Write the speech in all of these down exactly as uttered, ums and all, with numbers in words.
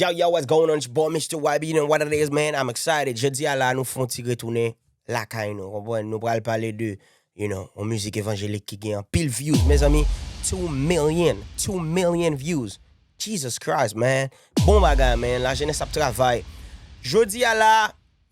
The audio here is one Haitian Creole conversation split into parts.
Yo, yo, what's going on? It's your boy, Mister Y B, you know what it is, man. I'm excited. Jodi a la, nou fè yon ti retounen lakay nou, konprann? Nou pral pale de, you know, yon mizik evanjelik ki gen anpil views, mezanmi. Two million, two million views. Jesus Christ, man. Bon bagay, man. Lajenès ap travay. Jodi a la,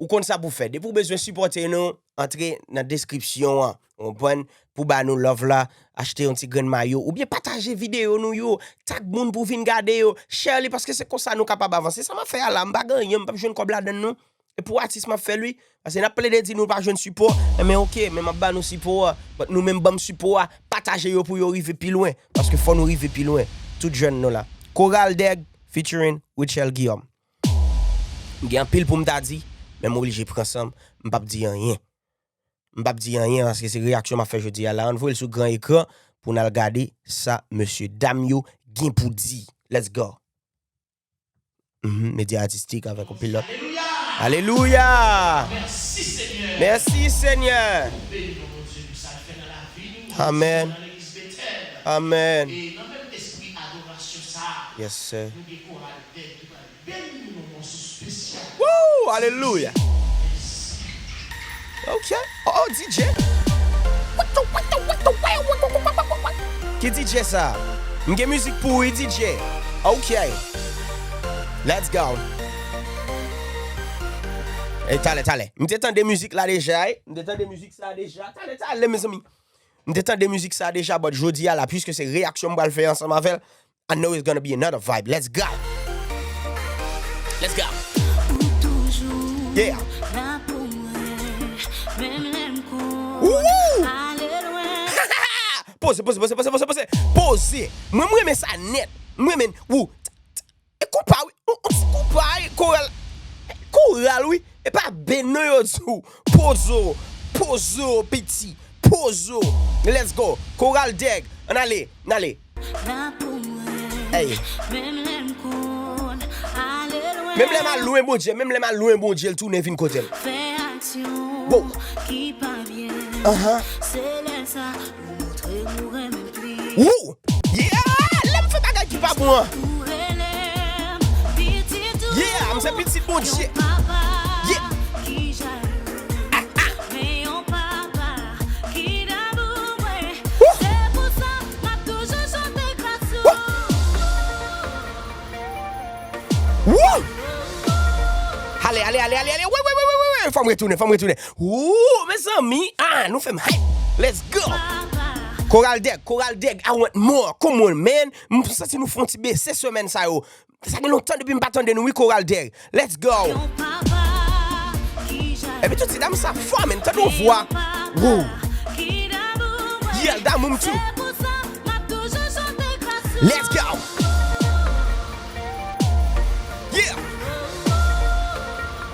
ou konn sa pou fè. Depi w bezwen sipòte nou, antre nan deskripsyon an. Ou konprann? Pou ba nou love la, achte yon ti grenn mayo, oubyen pataje videyo nou yo, tag moun pou vin gade yo, share li, paske se konsa nou kapab avanse. Sa m ap fè a la, m pa gen anyen, m p ap jwenn kòb ladann non. E pou atis m ap fè l wi. Paske n ap plede di nou pa jwenn sipò, enben oke, men m ap ba nou sipò a. But nou menm ban m sipò a, pataje yo pou yo rive pi lwen. Paske fò nou rive pi lwen. Tout jèn nou la. Koral Dèg featuring Rutshelle Guillaume. M gen anpil pou m ta di, men m oblije pran san m, m p ap di anyen. M p ap di anyen paske se reyaksyon m ap fè jodi a la. Ann voye l sou gran ekran pou n al gade sa mesye dam yo gen pou di. Let's go. Mhm, medya atistik avèk yon pilòt. Alelouya! Mèsi, Senyè. Mèsi, Senyè. Beni non Bondye pou sa l fè nan lavi nou, Amen. Nan legliz Betèl. Amen. E nan menm espri adorasyon sa a, Yes, sir. Nou gen koral Dèg ki pral beni nou yon mòso espesyal. Woo! Alelouya! Ok. Oh, D J. Ki D J sa? M gen mizik pou ou, wi, D J. Ok. Let's go. Ey, talè, talè. M te tande mizik la deja, ey. M te tande mizik sa deja. Talè, talè, mezanmi. M te tande mizik sa deja, but jodi a la, puiske se reyaksyon m pral fè ansanm avè l, I know it's gonna be another vibe. Let's go. Let's go. Yeah. Woo! Poze, poze, poze, poze, poze, poze. Poze. Mwen, mwen renmen sa nèt. Mwen renmen. Woo. E konpa wi. Ou, ou ti konpa wi. Koral. Koral wi. E pa ben non yo di w. Pozo. Pozo, piti. Pozo. Let's go. Koral Dèg. Ann ale. Ann ale. Ey. Menm lè m al lwen Bondye, menm lè m al lwen Bondye, l tounen vin kote m. Wow. Aha. Woo! Yeah! Lè m fè bagay ki pa bon an. Yeah! M se pitit Bondye. Yeah! Ah, ah. Woo! Woo! Woo! Ale, ale, ale, ale, ale. Wi, wi, wi, wi, wi, wi. Fò m retounen, fò m retounen. Woo, mezanmi. Ah, nou fè m hype. Let's go. Koral Dèg, Koral Dèg, I want more. Come on, man. M santi nou fè yon ti bese semèn sa yo. Sa gen lontan depi m pa tande nou, wi, Koral Dèg. Let's go. Epi tout ti dam sa fò, men tande yon vwa. Woo. Yeah, l damou m tou. Let's go. Yeah.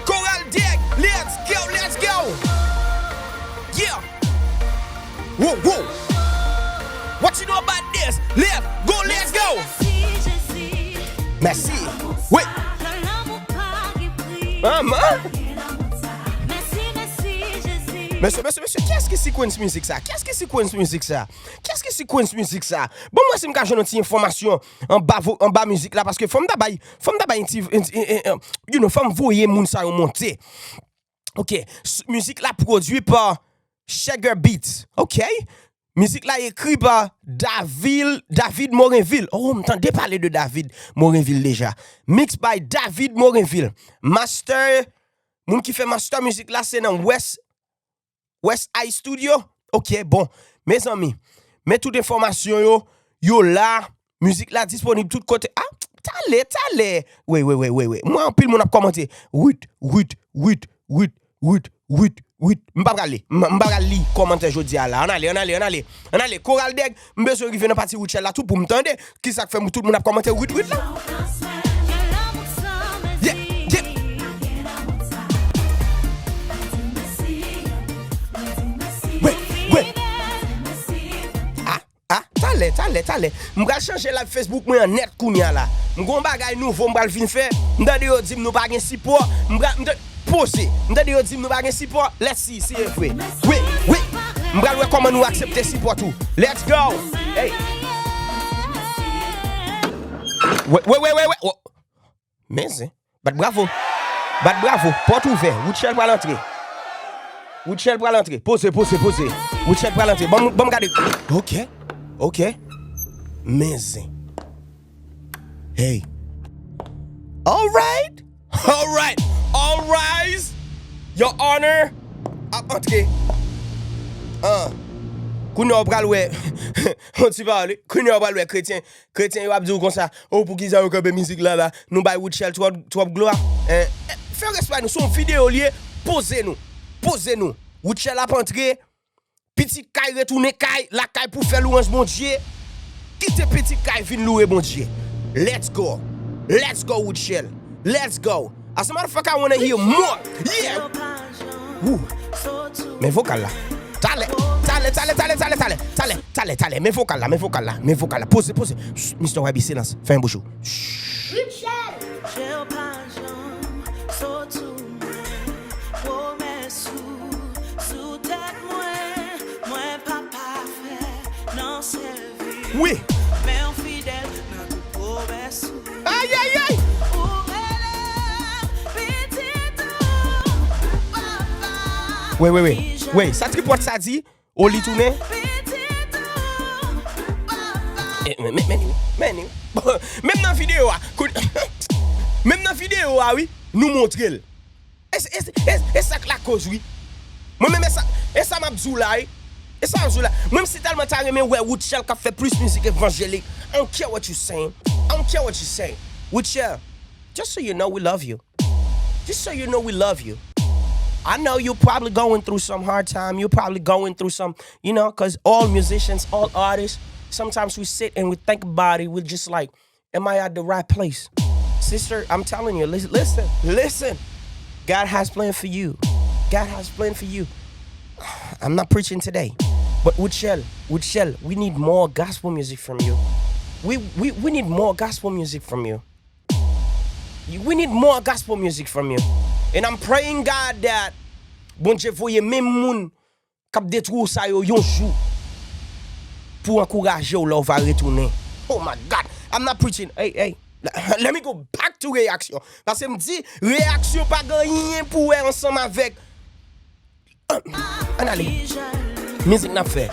Koral Dèg, let's go, let's go. Yeah. Woo, woo. What you know about this? Let's go, let's go. Mèsi. Wi. Manman. Mesye, mesye, mesye, kiyès ki sequence mizik sa? Kiyès ki sequence mizik sa? Kiyès ki sequence mizik sa? Bon, mwen si m ka jwenn yon ti enfòmasyon anba vo-, anba mizik la, paske fò m ta bay, fò m ta bay yon ti, yon ti, yon, yon, yon, you know, fò m voye moun sa yo monte. Ok, s-, mizik la pwodui pa Shagger Beats. Ok. Mizik la ekri pa Davil-, David Morinville. Oh, m tande pale de David Morinville deja. Mix by David Morinville. Master, moun ki fè master mizik la se nan West, West Eye Studio. Ok, bon. Mezanmi, men tout enfòmasyon yo, yo la. Mizik la disponib tout kote. Ah, talè, talè. Wi, wi, wi, wi, wi. Mwen anpil moun ap kòmante. Wit, wit, wit, wit, wit, wit, wit. M pa pral li. M, m pa pral li kòmantè jodi a la. Ann ale, ann ale, ann ale. Ann ale. Koral Dèg, m bezwen rive nan pati Rutshelle la tou pou m tande. Kisa k fè m tout moun ap kòmante wit, wit la? Yeah, yeah. Wi, wi. Ah. Ah, talè, talè, talè. M pral chanje live Facebook mwen an nèt kounye a la. M gon bagay nouvo m pral vin fè. M tande yo di m nou pa gen sipò. M pral, m tande, poze. M tande yo di m nou pa gen sipò. Let's see si e vre. Wi, wi. M pral wè kòman nou aksepte sipò tou. Let's go. Hey. Wi, wi, wi, wi, wi. Men zen. Bat bravo. Bat bravo. Pòt ouvè. Rutshelle pral antre. Rutshelle pral antre. Poze, poze, poze. Rutshelle pral antre. Ban m, ban m gade. Ok. Ok. Men zen. Hey. Alright. Alright. All rise. Your Honor. Ap antre. An. Kounye a w pral wè. On ti pale. Kounye a w pral wè kretyen. Kretyen yo ap di w konsa, o, poukisa yo kanpe mizik la la? Nou bay Rutshelle twòp, twòp glwa. En, fè respè nou, se yon videyo l ye, poze nou. Poze nou. Rutshelle ap antre, pitit kay retounen kay, lakay pou fè lwanj Bondye. Kite pitit kay vin loure Bondye. Let's go. Let's go, Rutshelle. Let's go. As a matter of fact, I wanna hear more. Yeah. Woo. Men vokal la. Talè, talè, talè, talè, talè, talè, talè, talè, talè. Men vokal la, men vokal la, men vokal la. Poze, poze. Shh, Mister Y B, silans. Fèmen bouch ou. Shh. Rutshelle. Pwomès ou sou tèt mwen, mwen pa pafè nan sèvis. Wi. Men w fidèl nan tout pwomès ou. Ay, ay, ay. Ou rele m pitit ou, papa. Wi, wi, wi. Wi, sa tripòt sa di, o li tounen. Pitit ou, papa. Eh, men, men, men, men, bon, menm nan videyo a, kout, menm nan videyo a, wi, nou montre l. E, e, e, e sa k lakoz, wi. Mwen menm, e sa, e sa m ap di w la, wi. E sa m ap di w la. Mwen menm, si tèlman ta renmen wè Rutshelle k ap fè plis mizik evanjelik. I don't care what you saying. I don't care what you saying. Rutshelle, just so you know, we love you. Just so you know, we love you. I know you're probably going through some hard time. You're probably going through some, you know, because all musicians, all artists, sometimes we sit and we think about it. We're just like, am I at the right place? Sister, I'm telling you, listen, listen, listen. God has plan for you. God has plan for you. I'm not preaching today, but Rutshelle, Rutshelle, we need more gospel music from you. We, we, we need more gospel music from you. We need more gospel music from you. And I'm praying, God, that Bondye voye menm moun k ap detwi w sa yo yon jou pou ankouraje w lè w va retounen. Oh my God, I'm not preaching. Hey, hey. Let me go back to reyaksyon. Paske m di, reyaksyon pa gen anyen pou wè ansanm avèk. Ann ale. Mizik n ap fè.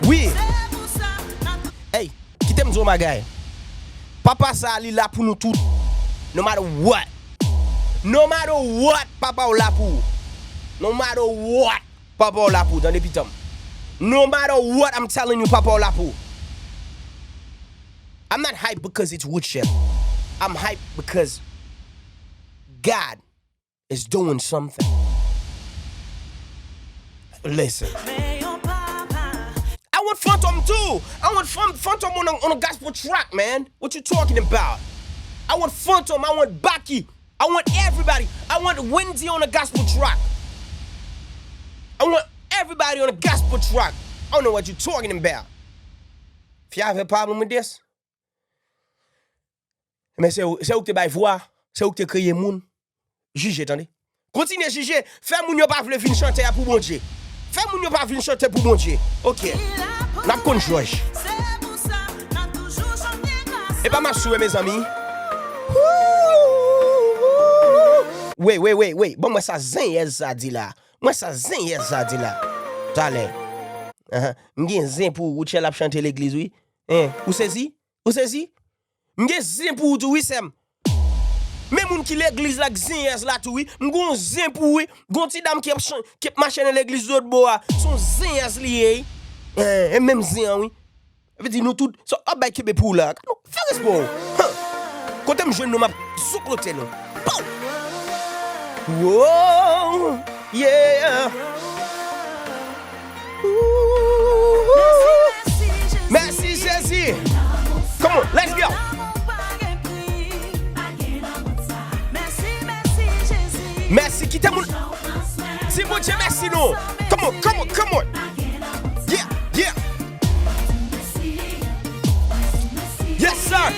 Wi. Hey, kite m di w yon bagay. Papa sa a, li la pou nou tout. No matter what. No matter what, papa w la pou ou. No matter what, papa w la pou ou. Tande pitan m. No matter what, I'm telling you, papa w la pou ou. I'm not hyped because it's Rutshelle. I'm hyped because God is doing something. Listen. I want Fantom too. I want Fan- Fantom on a, on a gospel track, man. What you talking about? I want Fantom. I want Baky. I want everybody. I want Wendy on a gospel track. I want everybody on a gospel track. I don't know what you talking about. If y'all have a problem with this, men se ou, se ou ki te bay vwa, se ou ki te kreye moun. Jije, tande. Kontinye jije. Fè moun yo pa vle vin chantè a pou Bondye. Fè moun yo pa vin chante pou Bondye. Ok. N ap konn jòj. E pa m ap sou, mezanmi. Wey, wey, wey, wey. Bon, mwen sa zenyèz sa di la. Mwen sa zenyèz sa di la. Talè. Ahan. M gen zen pou Rutshelle ap chante legliz, wi. Hein, ou sezi? Ou sezi? M gen zen pou ou tou wi, sè m. Men moun ki legliz la, k zenyèz la tou wi. M gon zen pou ou wi. Gon ti dam ki ap chan- ki ap mache nan legliz lòt bò a. Se yon zenyèz li ye wi. Eh, e menm zen an wi. Sa vle di nou tout, sa ap bay kenbe pou ou la. Gad nou, fè respè w. Huh. Kote m jwenn nou, m ap zouklote nou. Pow! Wow! Yeah! Ooh. Mèsi Jezi. Come on, let's go. Mèsi, kite moun di Bondye mèsi non. Come on, come on, come on. Yeah, yeah. Yes sir.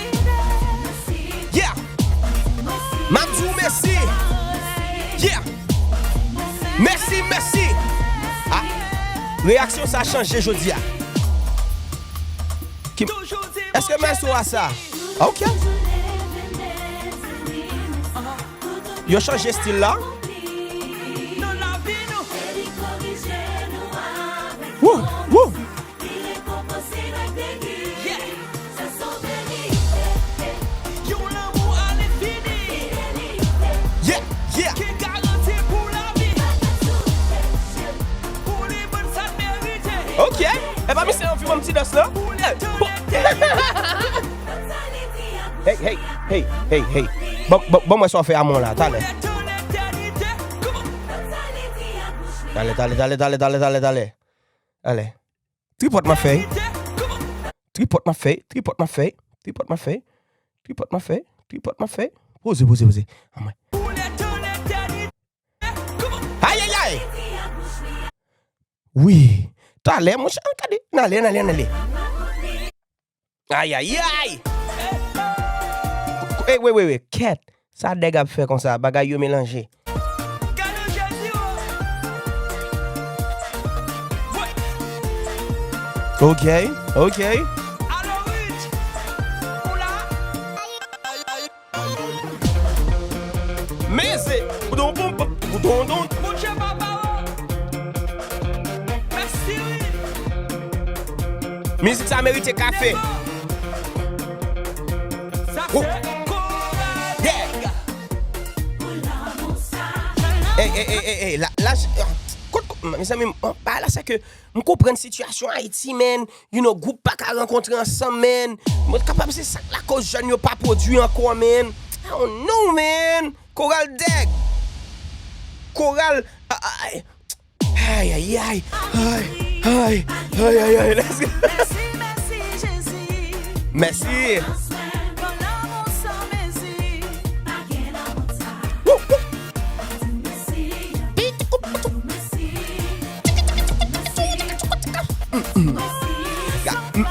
Yeah. M ap di w mèsi. Yeah. Mèsi, mèsi. Ah. Reyaksyon sa chanje jodi a. Ki- Èske maestro a sa? Ok. Yo chanje stil la. Woo, woo. Yeah, yeah. Ok. Epa misye anvi ban m ti dans la. Hey, hey, hey, hey, hey. Bon, bon, bon, mwen sa fè amon la, talè. Talè, talè, talè, talè, talè, talè, talè. Talè. Tripòt m ap fè. Tripòt m ap fè, tripòt m ap fè, tripòt m ap fè, tripòt m ap fè, tripòt m ap fè. Poze, poze, poze. Anmwen. Ayayay! Wi. Talè, monchè, gade. N ale, n ale, n ale. Ayayay! Ey, wi, wi, wi. Kèt. Sa Dèg ap fè konsa, bagay yo melanje. Ok, ok. Meze! Boudon, boum, boum, boudon, don. Mizik sa merite kafe. Woo. Yeah. Ey, ey, ey, ey, ey, la, la, j-, ah, kout, kout, mezanmi, ah, bagay la, se ke m konprann sitiyasyon Ayiti, man. You know, gwoup pa ka rankontre ansanm, man. Mwen kapab se sa k lakoz jèn yo pa pwodui ankò, man. I don't know, man. Koral Dèg. Koral, ah, ah, ay. Ay, ay, ay. Ay, ay, ay, ay, ay. Let's go. Mèsi. Woo, woo. M, m,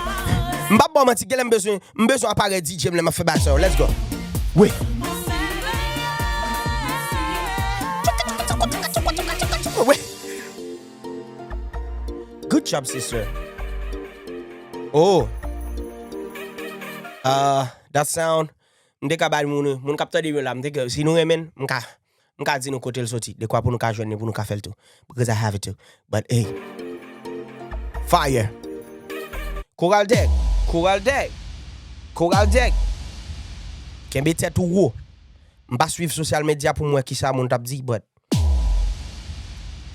m p ap ba w manti, genlè m bezwen, m bezwen aparèy D J m lè m ap fè bagay sa yo. Let's go. Wi. Wi. Good job, sister. Oh. Uh, that sound. M te ka bay moun, moun k ap tande yo la, m te ka, si nou renmen l, m ka, m ka di nou kote l soti, dekwa pou nou ka jwenn li, pou nou ka fè l tou. Because I have it too. But hey, fire. Koral Dèg, Koral Dèg, Koral Dèg. Kenbe tèt ou wo. M pa swiv sosyal medya pou m wè kisa moun t ap di, but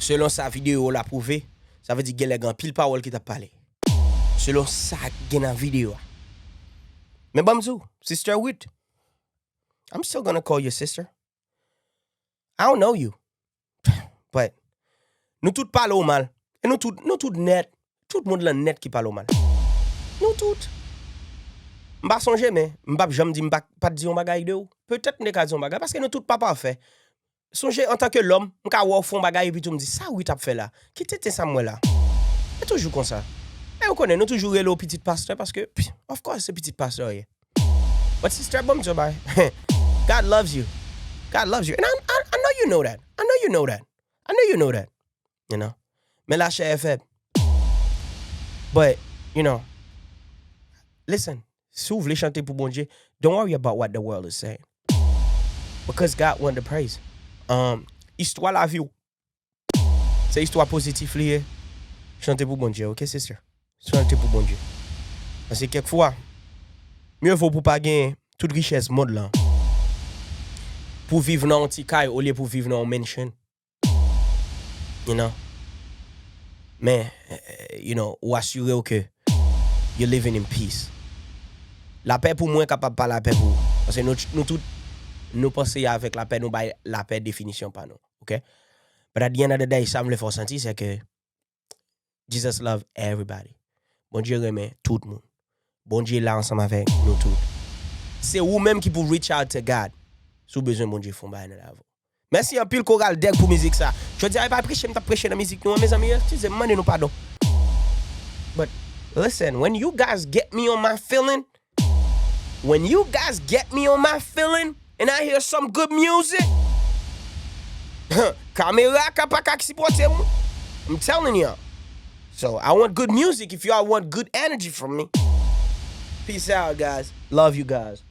selon sa videyo la pwouve, sa vle di genlè gen anpil pawòl ki t ap pale. Selon sa k gen nan videyo a. Men ban m di w, Sister Ruth, I'm still gonna call you sister. I don't know you. But nou tout pale w mal. E nou tout, nou tout nèt. Tout moun lan nèt ki pale w mal. Nou tout. M pa sonje, men m p ap janm di m pa, pa t di yon bagay de w. Petèt m te ka di yon bagay, paske nou tout pa pafè. Sonje, antanke lòm, m ka wè w fè yon bagay epi tou m di, "Sa Ruth ap fè la? Ki tenten sa m wè la?" E toujou konsa. E ou konnen, nou toujou rele w pitit pastè paske, pff, of course, se pitit pastè w ye. But sister, bon, Bondye bay. God loves you. God loves you. And I, I, I know you know that. I know you know that. I know you know that. You know? Men lachè e fèb. But, you know, listen, si w vle chante pou Bondye, don't worry about what the world is saying. Because God want the praise. Um, istwa lavi w, se istwa pozitif li ye. Chante pou Bondye, ok, sister? Chante pou Bondye. Paske kèk fwa, mye vo pou pa gen tout richès mond lan, pou viv nan yon ti kay olye pou viv nan yon mansion. You know? Men, eh, you know, ou asire w ke you're living in peace. Lapè pou mwen kapab pa lapè pou ou. Paske nou, nou tout, nou panse avèk lapè, nou bay lapè definisyon pa nou. Ok? But at the end of the day, sa m vle fè w santi, se ke Jesus love everybody. Bondye renmen tout moun. Bondye la ansanm avèk nou tout. Se ou menm ki pou reach out to God. Si w bezwen Bondye fè yon bagay nan lavi w. Mèsi anpil Koral Dèg pou mizik sa. Jodi a, e pa preche m t ap preche nan mizik nou an, mezanmi, eskize m, mande nou padon. But listen, when you guys get me on my feeling, when you guys get me on my feeling, and I hear some good music, kamera ka pa ka sipòte m. I'm telling y'all. So, I want good music if y'all want good energy from me. Peace out, guys. Love you guys.